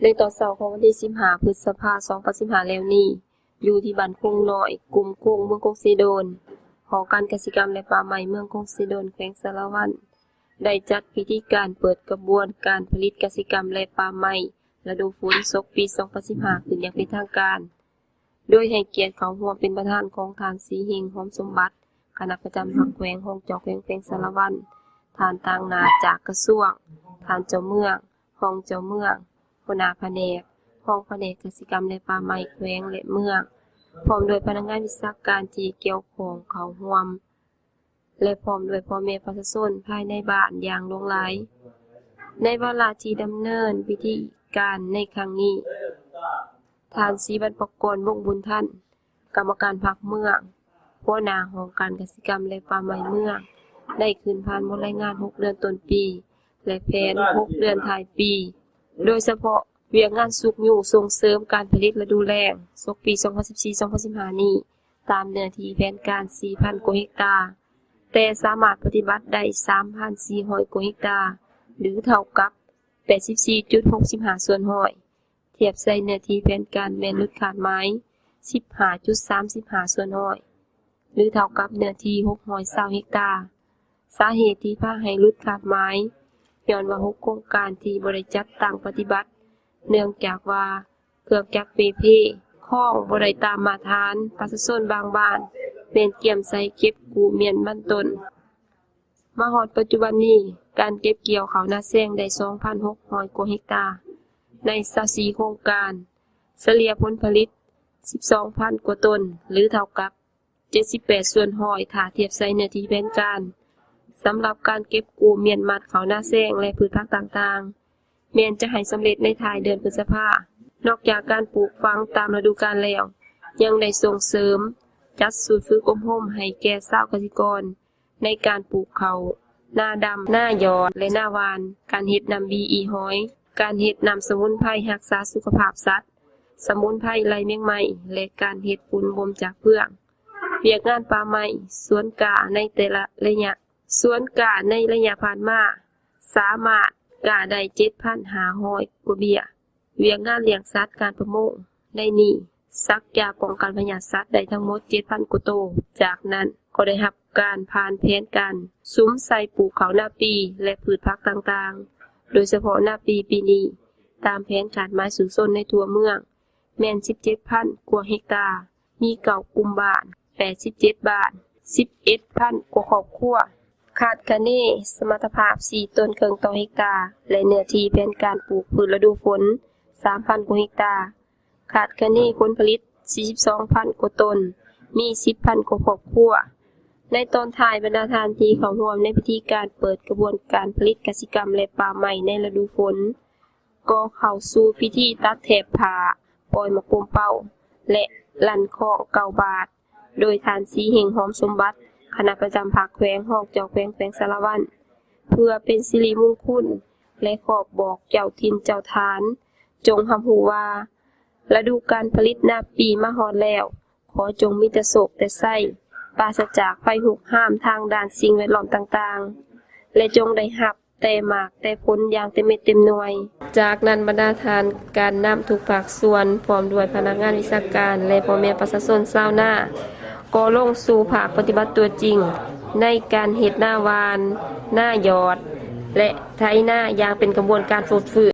ໃນຕອນເຊົ້າຂອງວັນທີສິບຫ້າ ພຶດສະພາ ສອງພັນສິບຫ້າ ແລ້ວນີ້, ຢູ່ທີ່ບ້ານຄົງນ້ອຍ, ກຸ່ມຄົງ, ເມືອງຄົງເຊໂດນ, ຫໍການກະສິກຳ ແລະ ປ່າໄມ້ເມືອງຄົງເຊໂດນ, ແຂວງສາລະວັນ, ໄດ້ຈັດພິທີການເປີດຂະບວນການຜະລິດກະສິກຳ ແລະ ປ່າໄມ້ລະດູຝົນ ສົກປີ ສອງພັນສິບຫ້າ ຂຶ້ນຢ່າງເປັນທາງການ. ໂດຍໃຫ້ກຽດເຂົ້າຮ່ວມເປັນປະທານຂອງທ່ານ ສີເຮງ ຫອມສົມບັດ, ຄະນະປະຈຳພັກແຂວງ, ຮອງເຈົ້າແຂວງແຂວງສາລະວັນ, ທ່ານຕາງໜ້າຈາກກະຊວງ, ທ່ານເຈົ້າເມືອງ, ຮອງເຈົ້າເມືອງ, ຫົວໜ້າພະແນກ, ຮອງພະແນກກະສິກຳ ແລະ ປ່າໄມ້ແຂວງ ແລະ ເມືອງ, ພ້ອມດ້ວຍພະນັກງານວິຊາການທີ່ກ່ຽວຂ້ອງເຂົ້າຮ່ວມ ແລະ ພ້ອມດ້ວຍພໍ່ແມ່ປະຊາຊົນພາຍໃນບ້ານຢ່າງຫຼວງຫຼາຍ. ໃນວາລະທີ່ດຳເນີນພິທີການໃນຄັ້ງນີ້, ທ່ານ ສີວັນປະກອນ ວົງບຸນທັນ, ກຳມະການພັກເມືອງ, ຫົວໜ້າຫ້ອງການກະສິກຳ ແລະ ປ່າໄມ້ເມືອງ, ໄດ້ຂຶ້ນຜ່ານບົດລາຍງານຫົກເດືອນຕົ້ນປີ ແລະ ແຜນຫົກເດືອນທ້າຍປີ, ໂດຍສະເພາະວຽກງານຊຸກຍູ້ສົ່ງເສີມການຜະລິດລະດູແລ້ງ ສົກປີ ສອງພັນສິບສີ່ ສອງພັນສິບຫ້າ ນີ້ ຕາມເນື້ອທີ່ແຜນການ ສີ່ພັນ ກວ່າເຮັກຕາ, ແຕ່ສາມາດປະຕິບັດໄດ້ ສາມພັນສີ່ຮ້ອຍ ກວ່າເຮັກຕາ ຫຼື ເທົ່າກັບ ແປດສິບສີ່ຈຸດຫົກສິບຫ້າ ສ່ວນຮ້ອຍ, ທຽບໃສ່ເນື້ອທີ່ແຜນການແມ່ນຫຼຸດຄາດໝາຍ ສິບຫ້າຈຸດສາມສິບຫ້າ ສ່ວນຮ້ອຍ ຫຼື ເທົ່າກັບເນື້ອທີ່ ຫົກຮ້ອຍຊາວ ເຮັກຕາ. ສາເຫດທີ່ພາໃຫ້ຫຼຸດຄາດໝາຍ ຍ້ອນວ່າ ຫົກໂຄງການທີ່ບໍ່ໄດ້ຈັດຕັ້ງປະຕິບັດ ເນື່ອງຈາກວ່າ ເຄື່ອງຈັກເປ່ເພ, ຄອງບໍ່ໄດ້ຕາມມາດຕະຖານ, ປະຊາຊົນບາງບ້ານແມ່ນກຽມໃສ່ເກັບກູ້ມ້ຽນມັນຕົ້ນ. ມາຮອດປັດຈຸບັນນີ້, ການເກັບກ່ຽວເຂົ້ານາແຊງໄດ້ ສອງພັນຫົກຮ້ອຍ ກວ່າເຮັກຕາ ໃນ ຊາວສີ່ໂຄງການ, ສະເລ່ຍຜົນຜະລິດ ສິບສອງພັນ ກວ່າຕົນ ຫຼື ເທົ່າກັບ ເຈັດສິບແປດ ສ່ວນຮ້ອຍ ຖ້າທຽບໃສ່ເນື້ອທີ່ແຜນການ. ສຳລັບການເກັບກູ້ມ້ຽນມັດເຂົ້ານາແຊງ ແລະ ພືດຜັກຕ່າງໆ ແມ່ນຈະໃຫ້ສຳເລັດໃນທ້າຍເດືອນພຶດສະພາ. ນອກຈາກການປູກຝັງຕາມລະດູການແລ້ວ, ຍັງໄດ້ສົ່ງເສີມຈັດສູດຝຶກອົບຮົມໃຫ້ແກ່ຊາວກະສິກອນ ໃນການປູກເຂົ້າ, ນາດຳ, ນາຢອດ ແລະ ນາຫວ່ານ, ການເຮັດນ້ຳບີອີ່ຫອຍ, ການເຮັດນ້ຳສະໝຸນໄພຮັກສາສຸຂະພາບສັດ, ສະໝຸນໄພໄລ່ແມງໄມ້ ແລະ ການເຮັດຝຸ່ນບົ່ມຈາກເຟືອງ. ວຽກງານປ່າໄມ້, ສວນກ້າໃນແຕ່ລະໄລຍະ. ສວນກ້າໃນໄລຍະຜ່ານມາ ສາມາດກ້າໄດ້ ເຈັດພັນຫ້າຮ້ອຍ ກວ່າເບ້ຍ. ວຽກງານລ້ຽງສັດ, ການປະມົງ, ໃນນີ້ສັກຢາປ້ອງກັນພະຍາດສັດໄດ້ທັງໝົດ ເຈັດພັນ ກວ່າໂຕ. ຈາກນັ້ນກໍໄດ້ຮັບການຜ່ານແຜນການສຸມໃສ່ປູກເຂົ້ານາປີ ແລະ ພືດຜັກຕ່າງໆ, ໂດຍສະເພາະນາປີປີນີ້, ຕາມແຜນຄາດໝາຍສູ້ຊົນໃນທົ່ວເມືອງ ແມ່ນ ສິບເຈັດພັນ ກວ່າເຮັກຕາ, ມີ ເກົ້າ ກຸ່ມບ້ານ, ແປດສິບເຈັດ ບ້ານ, ສິບເອັດພັນ ກວ່າຄອບຄົວ. ຄາດຄະເນສະມັດຖະພາບ ສີ່ ໂຕນເຄິ່ງຕໍ່ເຮັກຕາ ແລະ ເນື້ອທີ່ແຜນການປູກພືດລະດູຝົນ ສາມພັນ ກວ່າເຮັກຕາ, ຄາດຄະເນຜົນຜະລິດ ສີ່ສິບສອງພັນ ກວ່າໂຕນ, ມີ ສິບພັນ ກວ່າຄອບຄົວ. ໃນຕອນທ້າຍ, ບັນດາທ່ານທີ່ເຂົ້າຮ່ວມໃນພິທີການເປີດຂະບວນການຜະລິດກະສິກຳ ແລະ ປ່າໄມ້ໃນລະດູຝົນ ກໍເຂົ້າສູ່ພິທີຕັດແຖບຜ້າ, ປ່ອຍໝາກໂກມເປົ້າ ແລະ ລັ່ນຄ້ອງເກົ້າບາດ ໂດຍທ່ານ ສີເຮງ ຫອມສົມບັດ, ຄະນະປະຈຳພັກແຂວງ, ຮອງເຈົ້າແຂວງແຂວງສາລະວັນ, ເພື່ອເປັນສິລິມຸງຄຸນ ແລະ ຂອບບອກເຈົ້າຖິ່ນເຈົ້າຖານ ຈົ່ງຮັບຮູ້ວ່າ ລະດູການຜະລິດນາປີມາຮອດແລ້ວ, ຂໍຈົ່ງມີແຕ່ໂຊກແຕ່ໄຊ, ປາສະຈາກໄພຮຸກຮານທາງດ້ານສິ່ງແວດລ້ອມຕ່າງໆ ແລະ ຈົ່ງໄດ້ຮັບແຕ່ໝາກແຕ່ຜົນຢ່າງເຕັມເມັດເຕັມໜ່ວຍ. ຈາກນັ້ນ, ບັນດາທ່ານການນຳທຸກພາກສ່ວນ ພ້ອມດ້ວຍພະນັກງານວິຊາການ ແລະ ພໍ່ແມ່ປະຊາຊົນຊາວນາ ກໍລົງສູ່ພາກປະຕິບັດຕົວຈິງ ໃນການເຮັດນາຫວ່ານ, ນາຢອດ ແລະ ໄຖນາຢ່າງເປັນຂະບວນການຟົດຟື້ນ.